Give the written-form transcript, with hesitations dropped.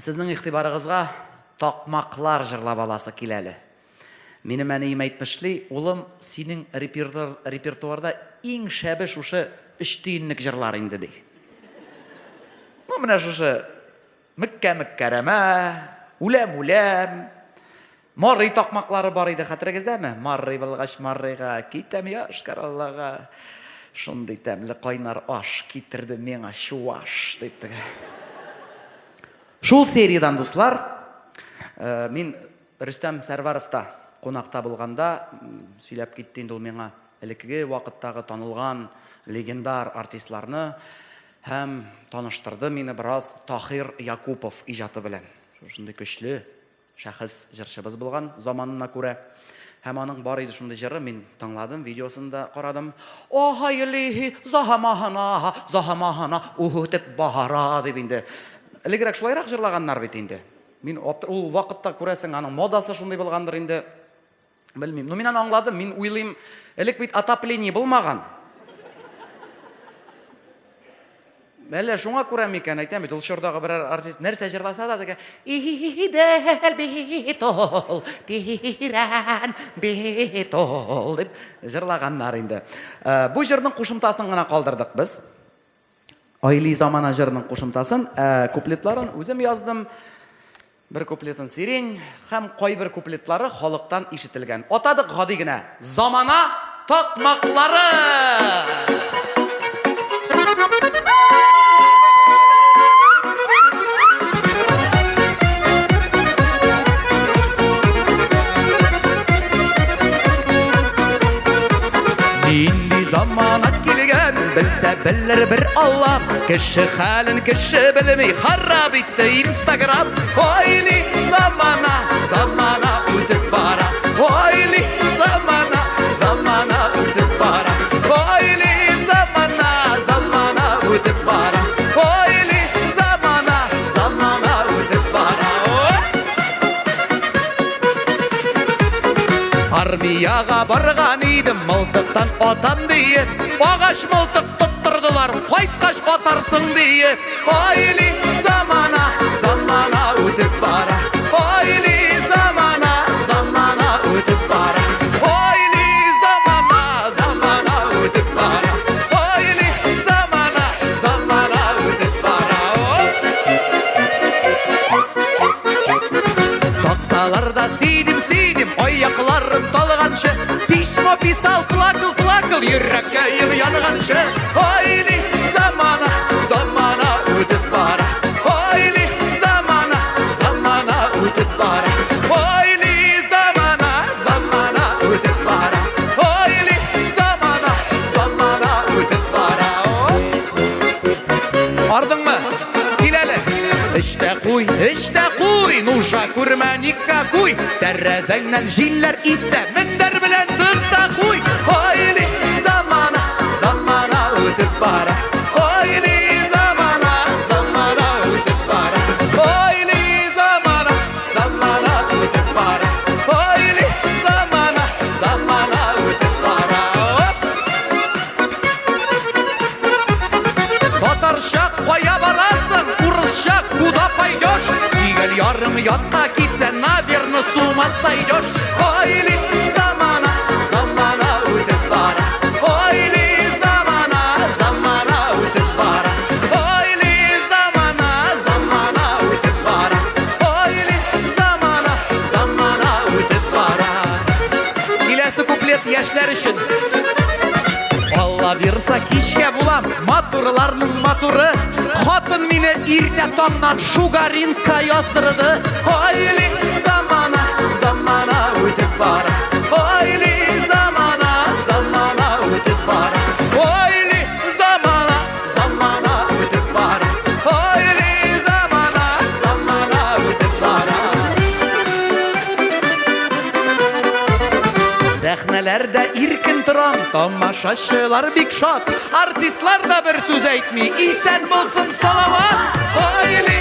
Сезнең игътибарыгызга такмаклар җырлап аласы килә әле. Минем әнием әйтмешли, улым, синең репертуарда иң шәбе шушы өч тиенлек җырлар инде, ди. Ну, менә шушы Меккә меккәрәмә, үләм үләм. Марый такмаклары бар иде, хәтерегездәме? Марый булгач Марыйга, китәм Йошкар-Олага. Шундый тәмле кайнар аш китерде миңа чуваш, дип теге. Шул сериядән, дуслар, э, мин Рөстәм Сәрваровта кунакта булганда сөйләп китте инде ул миңа элеккеге вакыттагы танылган легендар артистларны һәм таныштырды мине бераз Таһир Якупов иҗаты белән. Шушындый көчле шәхес җырчыбыз булган заманына күрә. Һәм аның бар иде шундый җыры, мин тыңладым, видеосын да карадым. Охайлихи заһамаһана, заһамаһана, үтеп бара дип инде. Элегрәк шулайрак җырлаганнар бит инде. Мин ул вакытта күрәсең, аның модасы шундый булгандыр инде. Белмим. Ну, мин аны аңладым. Мин уйлыйм, элек бит отопление булмаган. Әллә шуңа күрә микән, әйтәм бит, ул чордагы берәр артист нәрсә җырласа да теге Идел бит ул, тирән бит ул дип җырлаганнар инде. Э, бу җырның кушымтасын гына калдырдык без. Айли замана җырының кушымтасын, ә куплетларын үзем яздым. Бер куплетын Сирень һәм кайбер куплетлары халыктан ишетелгән. Атадык гади генә Замана такмаклары! Нинди замана килгән, белсә белер бер Алла. Кеше хәлен кеше белми, харап итте Инстаграм. Ойли замана, замана үтеп бара. Ойли замана, замана үтеп бара. Ойли замана, замана үтеп бара. Ойли замана, замана үтеп бара. Армияга барган идем, мылтыктан атам диеп, агач мылтык тоттырдылар, кайткач атарсың диеп. Айли замана, замана үтеп бара. Айли замана, замана үтеп бара. Айли замана, замана үтеп бара. Айли замана, замана үтеп бара. Такталарда сидим, сидим, аякларым талганчы. Письмо писал, плакал, плакал, йөрәккәем янганчы. Айли замана, замана үтеп бара. Айли замана, замана үтеп бара. Айли замана, замана үтеп бара. Айли замана, замана үтеп бара. Ардыңмы? Кил әле. Эштә куй, эштә куй, нужа күрмә никакуй. Тәрәзәңнән җилләр исә, мендәр белән тот та куй. Айли замана, замана үтеп бара. Айли замана, замана үтеп бара. Айли замана, замана үтеп бара. Айли замана, замана үтеп бара. Татарча кая барасың, урысча куда пойдешь? Сөйгән ярың ятка китсә, наверно, с ума сойдешь. Ойли, замана, замана үтеп бара. Ойли, замана, замана үтеп бара. Ойли, замана, замана үтеп бара. Ойли, замана, замана үтеп бара. Киләсе куплет яшьләр өчен. Алла бирса кичкә булам, матурларның матуры. Хатын мине иртә таңнан шугаринка яздырды. Айли замана, замана үтеп бара. Айли замана, замана үтеп бара. Айли замана, замана үтеп бара. Айли замана, замана үтеп бара. Сәхнәләрдә иркен торам, тамашачылар бик шат. Артистлар да бер сүз әйтми, исән булсын Салават. Айли.